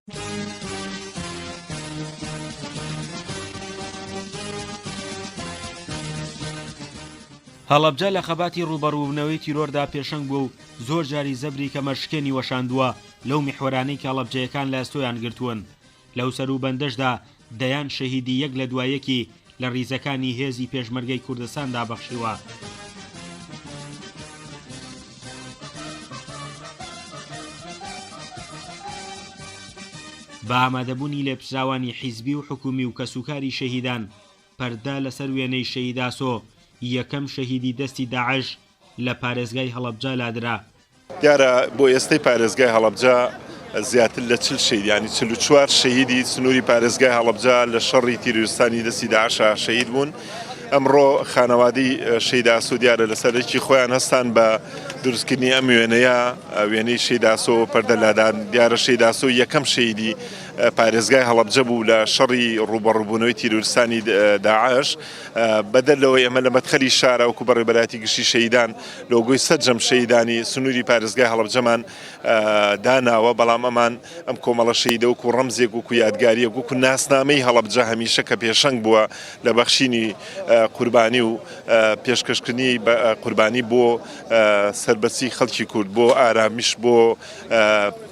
هەڵەبجە لە خەباتی ڕووبەڕووبوونەوەی تیرۆردا پێشەنگ بووە و زۆر جاری زەبری کەمەرشکێنی وەشاندووە لەو میحوەرانەی کە هەڵەبجەیەکان لە ئەستۆیان گرتوون. لەو سەروبەندەشدا دەیان شەهیدی یەک لە دوا یەکی لە ڕیزەکانی هێزی پێشمەرگەی کوردستاندا بەخشیوە. بە ئامادەبوونی لێپرسراوانی حیزبی و حکوومی و کەسوکاری شەهیدان، پەردە لەسەر وێنەی شەهید ئاسۆ، یەکەم شەهیدی دەستی داعش لە پارێزگای هەڵەبجە لادرا. دیارە بۆ ئێستەی پارێزگای هەڵەبجە زیاتر لە 40 شەهید یانی 44 شەهیدی سنووری پارێزگای هەڵەبجە لە شەڕی تیرۆریستانی دەستی داعشا شەهید بوون. ئەمڕۆ خانەوادەی شەهید ئاسۆ دیارە لەسەر ئەرکی خۆیان هەستان بە دروستکردنی ئەم وێنەیە وێنەی شەهید ئاسۆ پەردە لادان دیارە شەهید ئاسۆ یەکەم شەهیدی پارێزگای هەڵەبجە بوو لە شەڕی ڕووبەڕووبوونەوەی تیرۆریستانی داعش بەدەر لەوەی ئێمە لە مەدخەلی شارە وەکو بەڕێوەبەرایەتی گشتی شەهیدان لۆگۆی سەرجەم شەهیدانی سنووری پارێزگای هەڵەبجەمان داناوە، بەڵام ئەمان ئەم کۆمەڵە شەهیدە وەکو ڕەمزێک وەکو یادگارییەک وەکو ناسنامەی هەڵەبجە هەمیشە کە پێشەنگ بووە لە بەخشینی قوربانی و پێشکەشکردنی قوربانی بۆ سەربەستی خەڵکی کورد بۆ ئارامیش بۆ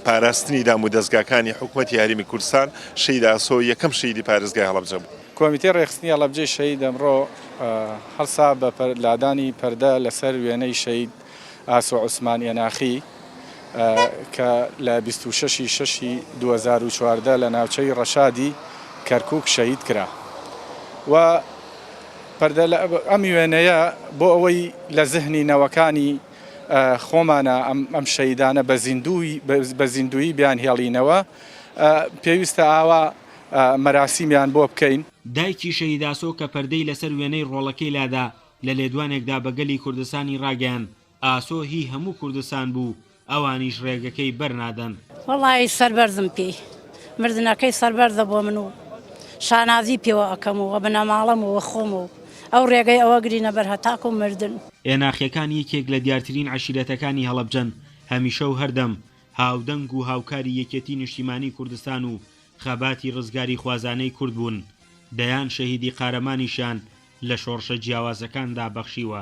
پاراستنی دامودەزگاکانی حکومەتی هەرێمی کوردستان شەهید ئاسۆ یەکەم شەهیدی پارێزگای هەڵەبجە بوو. کۆمیتەی ڕێکخستنی هەڵەبجەی شەهید ئەمڕۆ هەڵسا بە لادانی پەردە لەسەر وێنەی شەهید ئاسۆ عوسمان ئێناخی کە لە 26 ی شەشی 2014 لە ناوچەی ڕەشادی کەرکوک شەهید کرا و پەردە ئەم وێنەیە بۆ ئەوەی لە زهنی نەوەکانی خۆمانە ئەم شەهیدانە بە زیندوویی بیانهێڵینەوە پێویستە ئاوا مەراسیمیان بۆ بکەین. دایکی شەهید ئاسۆ کە پەردەی لەسەر وێنەی ڕۆڵەکەی لادا، لە لێدوانێکدا بە گەلی کوردستانی ڕاگەیاند، ئاسۆ هی هەموو کوردستان بوو، ئەوانیش ڕێگەکەی بەرنادەن. وەڵایی سەربەرزم پێی، مردنەکەی سەربەرزە بۆ من و شانازی پێوە ئەکەم و وە بنەماڵەم و وە خۆم و ئەو ڕێگەی ئەوە گرینە بەر هەتاکو مردن. ئێناخیەکان یەکێک لە دیارترین عەشیرەتەکانی هەڵەبجەن، هەمیشە و هەردەم هاودەنگ و هاوکاری یەکێتی نیشتیمانی کوردستان و خەباتی ڕزگاریخوازانەی کورد بوون، دەیان شەهیدی قارەمانیشیان لە شۆڕشە جیاوازەکاندا بەخشیوە.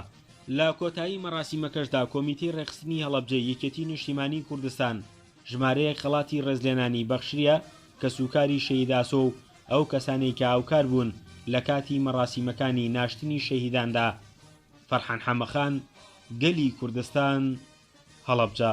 لە کۆتایی مەڕاسیمەکەشدا کۆمیتەی ڕێکخستنی هەڵەبجەی یەکێتی نیشتیمانی کوردستان ژمارەیەک خەڵاتی ڕێزلێنانی بەخشریە کەسوکاری شەهید ئاسۆ و ئەو کەسانەی کە هاوکار بوون لە کاتی مەڕاسیمەکانی ناشتنی شەهیداندا. فەرحان حەمەخان، گەلی کوردستان، هەڵەبجە.